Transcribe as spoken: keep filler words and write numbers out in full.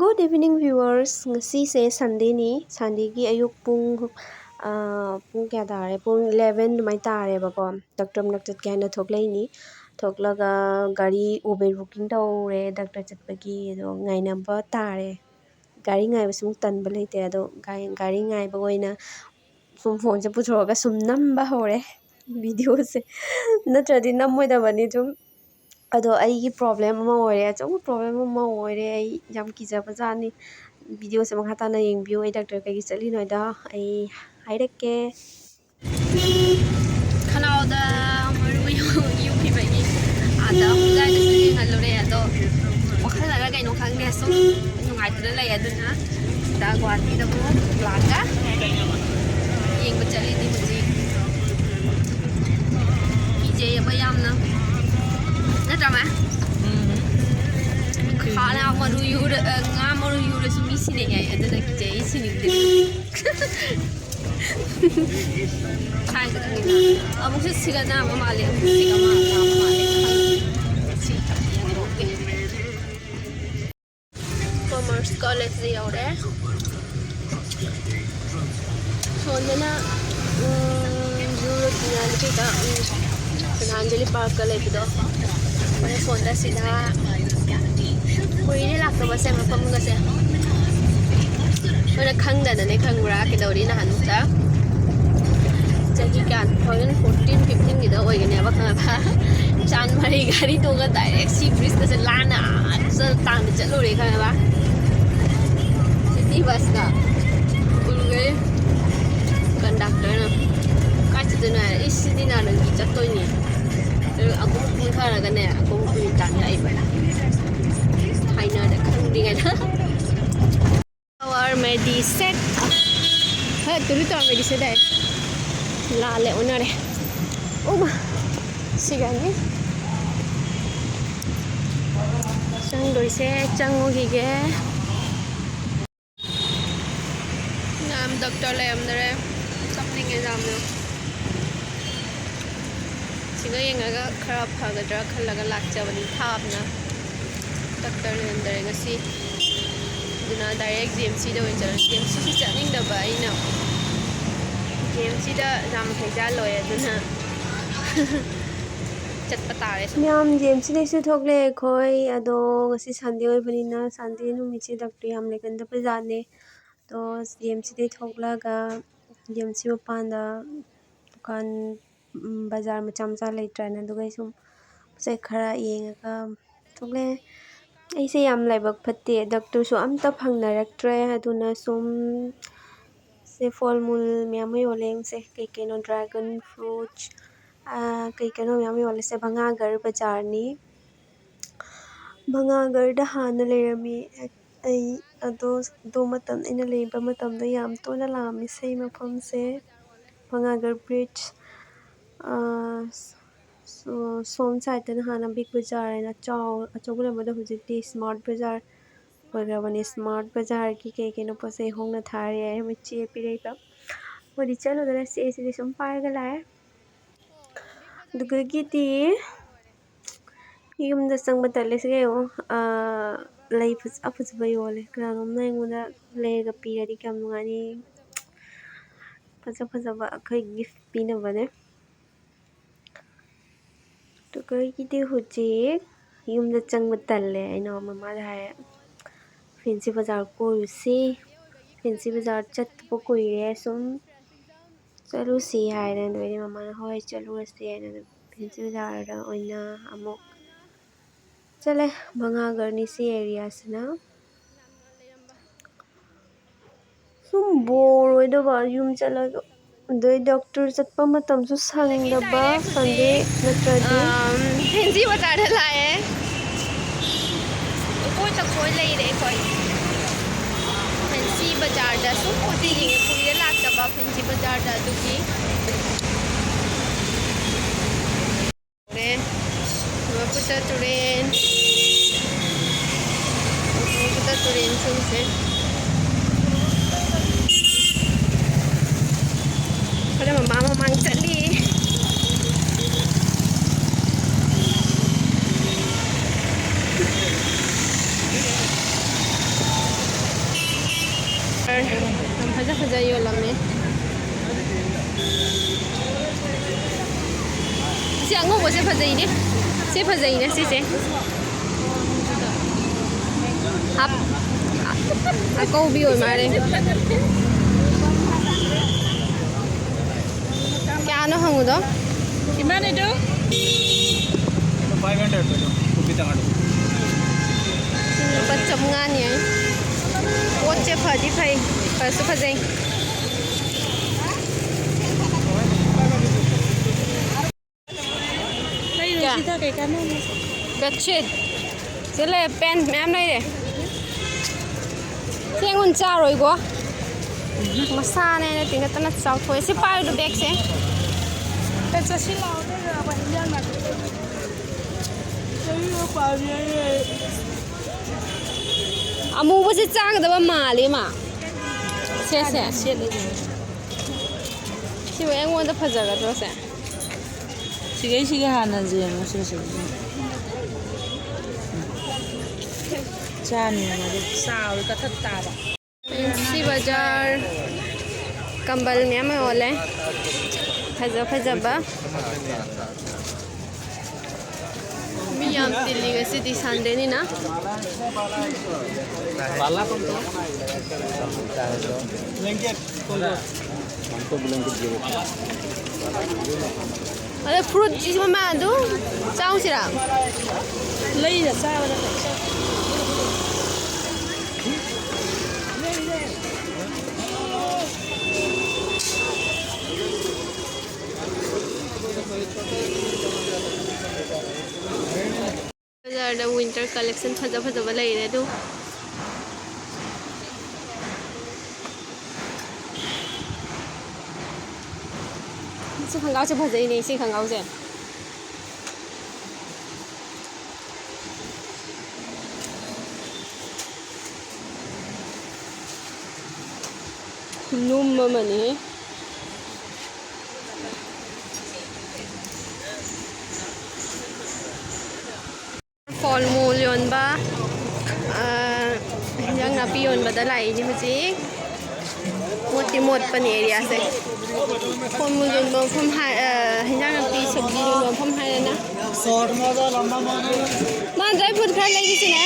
Good evening, viewers. ꯉꯁꯤꯁꯦ Sundayꯅꯤ꯫ Sundayꯒꯤ ꯑꯌꯨꯛ ꯄꯨꯡ, ꯑꯥ, ꯄꯨꯡ ꯀꯌꯥ ꯇꯥꯔꯦ? ꯄꯨꯡ eleven ꯑꯗꯨꯃꯥꯏꯅ ꯇꯥꯔꯦꯕꯀꯣ꯫ ꯗꯣꯛꯇꯔ ꯃꯅꯥꯛ ꯆꯠꯀꯦ ꯍꯥꯏꯅ ꯊꯣꯛꯂꯛꯏꯅꯤ꯫ ꯊꯣꯛꯂꯒ ꯒꯥꯔꯤ Uber booking ꯇꯧꯔꯦ ꯗꯣꯛꯇꯔ ꯆꯠꯄꯒꯤ꯫ ꯑꯗꯣ ꯉꯥꯏꯅꯕ ꯇꯥꯔꯦ꯫ ꯒꯥꯔꯤ ꯉꯥꯏꯕꯁꯤꯃꯨꯛ ꯇꯟꯕ ꯂꯩꯇꯦ꯫ ꯑꯗꯣ ꯒꯥꯔꯤ, ꯒꯥꯔꯤ ꯉꯥꯏꯕ ꯑꯣꯏꯅ ꯁꯨꯝ phoneꯁꯦ ꯄꯨꯊꯣꯛꯑꯒ ꯁꯨꯝ ꯅꯝꯕ ꯍꯧꯔꯦ videoꯁꯦ꯫ ꯅꯠꯇ꯭ꯔꯗꯤ ꯅꯝꯃꯣꯏꯗꯕꯅꯤ ꯁꯨꯝ꯫ ꯑꯗꯣ ꯑꯩꯒꯤ problem ꯑꯃ ꯑꯣꯏꯔꯦ, ꯑꯆꯧꯕ problem ꯑꯃ ꯑꯣꯏꯔꯦ꯫ ꯑꯩ ꯌꯥꯝ ꯀꯤꯖꯕꯖꯥꯠꯅꯤ꯫ Videoꯁꯦ ꯃꯈꯥ ꯇꯥꯅ ꯌꯦꯡꯕꯤꯌꯨ꯫ ꯑꯩ ꯗꯣꯛꯇꯔ ꯀꯩꯒꯤ ꯆꯠꯂꯤꯅꯣꯗꯣ ꯑꯩ ꯍꯥꯏꯔꯛꯀꯦ꯫ ꯈꯅꯥꯎꯗ ꯃꯔꯨ ꯌꯨ-, ꯌꯨꯈꯤꯕꯒꯤ ꯑꯥꯗ ꯍꯣꯁꯄꯤꯇꯥꯜꯗꯁꯨ ꯌꯦꯡꯍꯜꯂꯨꯔꯦ꯫ ꯑꯗꯣ ꯋꯥꯈꯜꯅꯔ ꯀꯩꯅꯣ ꯈꯪꯗꯦ, ꯁꯨꯝ ꯅꯨꯡꯉꯥꯏꯇꯅ ꯂꯩ꯫ ꯑꯗꯨꯅ ꯁꯤꯗ ꯒꯨꯍꯥꯇꯤꯗ ꯑꯃꯨꯛ ꯂꯥꯛꯑꯒ ꯌꯦꯡꯕ ꯆꯠꯂꯤꯅꯤ ꯍꯧꯖꯤꯛ꯫ ꯀꯤꯖꯩꯌꯦꯕ ꯌꯥꯝꯅ꯫ ꯅꯠꯇ꯭ꯔꯥ, ꯃꯥ? ꯎꯝ꯫ ꯍꯥꯟꯅ ꯃꯔꯨ ꯌꯨꯔ-, ꯑ, ꯉꯥ ꯃꯔꯨ ꯌꯨꯔꯁꯨ ꯃꯤ ꯁꯤꯅꯩ ꯍꯥꯏ, ꯑꯗꯨꯅ ꯀꯤꯖꯩ, ꯑꯩ ꯁꯤꯅꯤꯡꯗꯦ꯫ ꯁꯥꯏꯗ ꯈꯪꯉꯤꯅ꯫ ꯑꯃꯨꯛꯁꯨ ꯁꯤꯒ ꯅꯥꯕ ꯃꯥꯜꯂꯦ, ꯑꯃꯨꯛꯁꯨ ꯁꯤꯒ ꯃꯥ-, ꯅꯥꯕ ꯃꯥꯜꯂꯦ꯫ ꯁꯤ ꯌꯦꯡꯊꯣꯛꯀꯦ꯫ Commerce Collegeꯇ ꯌꯧꯔꯦ꯫ ꯁꯣꯝꯗꯅ, ꯎꯝ, ꯖꯨ ꯔꯣꯗꯀꯤ ꯅꯍꯥꯟ ꯀꯩꯀꯥ, ꯎꯝ, ꯁ꯭ꯔꯗꯥꯟꯖꯂꯤ ꯄꯥꯔꯛꯀ ꯂꯩꯕꯗꯣ꯫ ꯑꯗꯣ ꯁꯣꯝꯗ ꯁꯤꯗ ꯀꯨꯏꯔꯦ ꯂꯥꯛꯇꯕꯁꯦ ꯃꯐꯝꯒꯁꯦ꯫ ꯑꯩꯈꯣꯏꯅ ꯈꯪꯗꯅꯅꯦ, ꯈꯪꯕ꯭ꯔꯥ, ꯀꯩꯗꯧꯔꯤ ꯅꯍꯥꯟꯃꯨꯛꯇ? ꯆꯍꯤ ꯀꯌꯥ, two thousand fourteen fifteenꯒꯤꯗ ꯑꯣꯏꯒꯅꯦꯕ, ꯈꯪꯉꯕ? ꯆꯥꯟꯃꯔꯤ ꯒꯥꯔꯤ ꯇꯣꯡꯉ direct ꯁꯤ bridgeꯀꯁꯦ ꯂꯥꯟꯅ ꯑꯥ ꯆꯠ-, ꯇꯥꯟꯅ ꯆꯠꯂꯨꯔꯦ, ꯈꯪꯉꯕ? City busꯇ꯫ ꯎꯔꯨꯒꯦ conductorꯅ꯫ "ꯀꯥꯏ ꯆꯠꯇꯣꯏꯅꯣ?" ꯍꯥꯏꯔꯦ꯫ "ꯏꯁ, ꯁꯤꯗꯤ ꯅꯍꯥꯟꯒꯤ ꯆꯠꯇꯣꯏꯅꯤ꯫ ꯑꯗꯨ ꯑꯒꯨꯝ ꯀꯨꯝꯊꯔꯒꯅꯦ, ꯑꯒꯨꯝ ꯀꯨꯝ ꯇꯥꯟꯅꯔꯛꯏꯕ꯫ ꯍꯥꯏꯅꯔꯦ ꯈꯪꯗ꯭ꯔꯤꯉꯩꯗ꯫ Our Mediaset꯫ ꯍꯣꯏ, ꯇꯨꯔꯤ ꯇꯧꯔ Mediaset ꯍꯥꯏ꯫ ꯂꯥꯜꯂꯦ, ꯑꯣꯟꯅꯔꯦ꯫ ꯎꯃ, ꯁꯤꯒꯅꯤ꯫ ꯆꯪꯗꯣꯏꯁꯦ, ꯆꯪꯉꯨꯈꯤꯒꯦ꯫ ꯌꯥꯝ ꯗꯣꯛꯇꯔ ꯂꯩꯔꯝꯗꯔꯦ꯫ ꯀꯞꯅꯤꯡꯉꯦ ꯌꯥꯝꯅ꯫ ꯁꯤꯒ ꯌꯦꯡꯉꯒ ꯈꯔ ꯐꯒꯗ꯭ꯔꯥ ꯈꯜꯂꯒ ꯂꯥꯛꯆꯕꯅꯤ ꯊꯥꯞꯅ꯫ ꯗꯣꯛꯇꯔ ꯂꯩꯔꯝꯗꯔꯦ ꯉꯁꯤ꯫ ꯑꯗꯨꯅ direct G M Cꯗ ꯑꯣꯏꯅ ꯆꯠꯂꯅꯤ꯫ G M Cꯁꯤ ꯆꯠꯅꯤꯡꯗꯕ ꯑꯩꯅ꯫ G M Cꯗ ꯌꯥꯝ ꯍꯩꯖꯥꯜ ꯂꯣꯏ, ꯑꯗꯨꯅ ꯆꯠꯄ ꯇꯥꯔꯦ꯫ ꯃꯌꯥꯝ, G M Cꯗꯩꯁꯨ ꯊꯣꯛꯂꯦ ꯑꯩꯈꯣꯏ꯫ ꯑꯗꯣ ꯉꯁꯤ Sunday ꯑꯣꯏꯕꯅꯤꯅ Sunday ꯅꯨꯃꯤꯠꯁꯦ ꯗꯣꯛꯇꯔ ꯌꯥꯝ ꯂꯩꯒꯟꯗꯕ ꯖꯥꯠꯅꯦ꯫ ꯑꯗꯣ G M Cꯗꯩ ꯊꯣꯛꯂꯒ G M C ꯃꯄꯥꯟꯗ ꯗꯨꯀꯥꯟ, ꯎꯝ, ꯕꯖꯥꯔ ꯃꯆꯥ ꯃꯆꯥ ꯂꯩꯇ꯭ꯔꯥꯅꯦ, ꯑꯗꯨꯒ ꯑꯩ ꯁꯨꯝ ꯄꯣꯠ ꯆꯩ ꯈꯔ ꯌꯦꯡꯉꯒ ꯊꯣꯛꯂꯛꯑꯦ꯫ ꯑꯩꯁꯦ ꯌꯥꯝ ꯂꯥꯏꯕꯛ ꯐꯠꯇꯦ, ꯗꯣꯛꯇꯔꯁꯨ ꯑꯝꯇ ꯐꯪꯅꯔꯛꯇ꯭ꯔꯦ꯫ ꯑꯗꯨꯅ ꯁꯨꯝ ꯁꯦ ꯐꯣꯜ ꯃꯨꯜ ꯃꯌꯥꯝ ꯑꯃ ꯌꯣꯜꯂꯦ꯫ ꯌꯦꯡꯁꯦ ꯀꯩ ꯀꯩꯅꯣ, dragon fruits, ꯑꯥ, ꯀꯩ ꯀꯩꯅꯣ ꯃꯌꯥꯝ ꯌꯣꯜꯂꯦ꯫ ꯁꯦ ꯚꯉꯥꯒꯔ ꯕꯖꯥꯔꯅꯤ꯫ ꯚꯉꯥꯒꯔꯗ ꯍꯥꯟꯅ ꯂꯩꯔꯝꯃꯤ ꯑꯩ꯫ ꯑꯗꯣ, ꯑꯗꯨ ꯃꯇꯝ, ꯑꯩꯅ ꯂꯩꯔꯤꯕ ꯃꯇꯝꯗ ꯌꯥꯝ ꯇꯣꯏꯅ ꯂꯥꯛꯑꯝꯃꯤ ꯁꯤ ꯃꯐꯝꯁꯦ꯫ ꯚꯉꯥꯒꯔ bridge, ꯑꯥ, ꯁꯣ-, ꯁꯣꯝ sideꯇꯅ ꯍꯥꯟꯅ big ꯕꯖꯥꯔ ꯍꯥꯏꯅ ꯆꯥꯎ-, ꯑꯆꯧꯕ ꯂꯩꯔꯝꯕꯗꯣ ꯍꯧꯖꯤꯛꯇꯤ smart ꯕꯖꯥꯔ ꯑꯣꯏꯈ꯭ꯔꯕꯅꯤ꯫ Smart ꯕꯖꯥꯔꯒꯤ ꯀꯩ ꯀꯩꯅꯣ ꯄꯣꯠ ꯆꯩ ꯍꯣꯡꯅ ꯊꯥꯔꯦ ꯍꯥꯏ ꯃꯣꯏ ꯆꯦ ꯄꯤꯔꯛꯏꯕ꯫ ꯃꯣꯏꯗꯤ ꯆꯠꯂꯨꯗꯅ ꯆꯦꯁꯤꯗꯤ ꯁꯨꯝ ꯄꯥꯏꯔꯒ ꯂꯥꯛꯑꯦ꯫ ꯑꯗꯨꯗꯒꯤꯗꯤ ꯌꯨꯝꯗ ꯆꯪꯕ ꯇꯜꯂꯦ꯫ ꯁꯤꯒ ꯌꯦꯡꯉꯣ, ꯑꯥ, ꯂꯩ ꯐꯖ ꯐꯖꯕ ꯌꯣꯜꯂꯦ꯫ ꯀꯅꯥꯅꯣꯝꯅ ꯑꯩꯉꯣꯟꯗ ꯂꯩꯔꯒ ꯄꯤꯔꯗꯤ ꯀꯌꯥꯝ ꯅꯨꯡꯉꯥꯏꯅꯤ꯫ ꯐꯖ ꯐꯖꯕ ꯑꯩꯈꯣꯏ gift ꯄꯤꯅꯕꯅꯦ꯫ ꯑꯗꯨꯒ ꯑꯩꯒꯤꯗꯤ ꯍꯧꯖꯤꯛ ꯌꯨꯝꯗ ꯆꯪꯕ ꯇꯜꯂꯦ꯫ ꯑꯩꯅ ꯃꯃꯥꯗ ꯍꯥꯏ, "Fancy ꯕꯖꯥꯔ ꯀꯣꯏꯔꯨꯁꯤ, Fancy ꯕꯖꯥꯔ ꯆꯠꯇꯕ ꯀꯨꯏꯔꯦ, ꯁꯨꯝ ꯆꯠꯂꯨꯁꯤ" ꯍꯥꯏꯔꯦ꯫ ꯑꯗꯨꯗꯩꯗꯤ ꯃꯃꯥꯅ, "ꯍꯣꯏ, ꯆꯠꯂꯨꯔꯁꯤ" ꯍꯥꯏꯅ ꯑꯗꯨꯝ Fancy ꯕꯖꯥꯔꯗ ꯑꯣꯏꯅ ꯑꯃꯨꯛ ꯆꯠꯂꯦ꯫ ꯚꯉꯥꯒꯔꯅꯤ ꯁꯤ areaꯁꯤꯅ꯫ ꯁꯨꯝ bore ꯑꯣꯏꯗꯧꯕ ꯌꯨꯝ ꯆꯠꯂꯒ꯫ ꯑꯗꯩ ꯗꯣꯛꯇꯔ ꯆꯠꯄ ꯃꯇꯝꯁꯨ ꯁꯪꯗꯕ, Sunday ꯅꯠꯇ꯭ꯔꯗꯤ꯫ ꯑꯝ, Fancy ꯕꯖꯥꯔꯗ ꯂꯥꯛꯑꯦ꯫ ꯀꯣꯏ ꯇꯛ ꯀꯣꯏ ꯂꯩꯔꯦ ꯑꯩꯈꯣꯏ꯫ Fancy ꯕꯖꯥꯔꯗ ꯁꯨꯝ ꯄꯣꯠ ꯆꯩ ꯌꯦꯡꯉꯦ, ꯀꯨꯏꯔꯦ ꯂꯥꯛꯇꯕ Fancy ꯕꯖꯥꯔꯗ, ꯑꯗꯨꯒꯤ꯫ ꯎꯔꯦ꯫ ꯕ꯭ꯔꯍ꯭ꯃꯄꯨꯇ꯭ꯔ ꯇꯨꯔꯦꯜ꯫ ꯕ꯭ꯔꯍ꯭ꯃꯄꯨꯇ꯭ꯔ ꯇꯨꯔꯦꯜ ꯁꯨꯝꯁꯦ꯫ ꯈꯔ ꯃꯃꯥꯡ ꯃꯃꯥꯡ ꯆꯠꯂꯤ꯫ ꯌꯥꯝ ꯐꯖ ꯐꯖ ꯌꯣꯜꯂꯝꯃꯦ꯫ ꯑꯁꯤ ꯑꯉꯧꯕꯁꯦ ꯐꯖꯩꯅꯦ꯫ ꯁꯤ ꯐꯖꯩꯅꯦ ꯁꯤꯁꯦ꯫ ꯍꯥꯞ꯫ ꯑꯀꯧꯕꯤ ꯑꯣꯏ ꯃꯥꯜꯂꯦ꯫ ꯀꯌꯥꯅꯣ ꯍꯪꯉꯨꯗꯣ? ꯏꯃꯥꯅꯦꯗꯣ꯫ ꯐꯥꯏꯚ ꯍꯟꯗ꯭ꯔꯦꯗ ꯄꯤꯔꯣ, ꯀꯣꯕꯤ ꯇꯉꯥꯗꯣ꯫ ꯂꯨꯄꯥ ꯆꯥꯝꯃꯉꯥꯅꯤ ꯍꯥꯏ꯫ ꯄꯣꯠꯁꯦ ꯐꯗꯤ ꯐꯩ, ꯐꯁꯨ ꯐꯖꯩ꯫ ꯂꯩꯔꯣꯏꯁꯤꯗ ꯀꯩ ꯀꯥꯟꯅꯅꯤ? ꯕꯦꯗꯁꯤꯠ꯫ ꯁꯤ ꯂꯩꯔꯦ, ꯄꯦꯟ ꯃꯌꯥꯝ ꯂꯩꯔꯦ꯫ ꯆꯦꯡ ꯑꯣꯏꯅ ꯆꯥꯔꯣꯏꯀꯣ? ꯃꯁꯥꯅꯦ ꯍꯥꯏꯅ ꯇꯤꯡꯈꯠꯇꯅ ꯆꯥꯎꯊꯣꯛꯑꯦ꯫ ꯁꯤ ꯄꯥꯏꯌꯨꯗꯣ ꯕꯦꯒꯁꯦ꯫ ꯆꯠꯁꯤ ꯂꯥꯛꯑꯣ, ꯅꯣꯏ ꯂꯥꯛꯑꯣ, ꯏꯟꯖꯥꯡ ꯅꯥꯄꯤ꯫ ꯑꯃꯨꯕꯁꯦ ꯆꯥꯒꯗꯕ ꯃꯥꯜꯂꯦ ꯃꯥ꯫ ꯁꯦ, ꯁꯦ꯫ ꯁꯦꯠꯂꯁꯦ꯫ ꯁꯤꯕꯨ ꯑꯩꯉꯣꯟꯗ ꯐꯖꯒꯗ꯭ꯔꯣ ꯁꯦ? ꯁꯤꯒꯩ ꯁꯤꯒ ꯍꯥꯟꯅ ꯌꯦꯡꯉꯣ, ꯁꯤ, ꯁꯤ꯫ ꯆꯥꯅꯤ ꯃꯗꯨ꯫ ꯆꯥꯎꯔ ꯀꯊꯛ ꯇꯥꯕ꯫ ꯐꯦꯟꯁꯤ ꯕꯖꯥꯔ꯫ ꯀꯝꯕꯜ ꯃꯌꯥꯝ ꯌꯣꯜꯂꯦ꯫ ꯐꯖ ꯐꯖꯕ꯫ ꯃꯤ ꯌꯥꯝ ꯇꯤꯜꯂꯤ ꯉꯁꯤꯗꯤ ꯁꯟꯗꯦꯅꯤꯅ꯫ ꯑꯗꯣ ꯐ꯭ꯔꯨꯠꯁꯤꯁꯨ ꯃꯃꯥ ꯑꯗꯨ ꯆꯥꯎꯁꯤꯔꯥ? ꯂꯩꯔ ꯆꯥꯕꯅ ꯐꯩ꯫ ꯕꯖꯥꯔꯗ winter collection ꯐꯖ ꯐꯖꯕ ꯂꯩꯔꯦ ꯑꯗꯨ꯫ ꯁꯤ ꯈꯣꯡꯒ꯭ꯔꯥꯎꯁꯦ ꯐꯖꯩꯅꯦ, ꯁꯤ ꯈꯣꯡꯒ꯭ꯔꯥꯎꯁꯦ꯫ ꯈꯨꯂꯨꯝ ꯑꯃꯅꯤ꯫ ꯐꯣꯜ ꯃꯨꯜ ꯌꯣꯟꯕ, ꯑ, ꯏꯟꯖꯥꯡ ꯅꯥꯄꯤ ꯌꯣꯟꯕꯗ ꯂꯥꯛꯏꯅꯤ ꯍꯧꯖꯤꯛ꯫ ꯁꯤ ꯃꯣꯠꯄꯅꯤ ꯑꯦꯔꯤꯌꯥꯁꯦ꯫ ꯀꯣꯟ ꯌꯣꯟꯕ ꯃꯐꯝ ꯍꯥꯏ, ꯑ, ꯍꯤꯟꯖꯥꯡ ꯅꯥꯄꯤ ꯁꯕꯖꯤ ꯌꯣꯟꯕ ꯃꯐꯝ ꯍꯥꯏꯔꯦꯅ꯫ ꯃꯥ ꯗ꯭ꯔꯥꯏ ꯐ꯭ꯔꯨꯠ ꯈꯔ ꯂꯩꯈꯤꯁꯤꯅꯦ꯫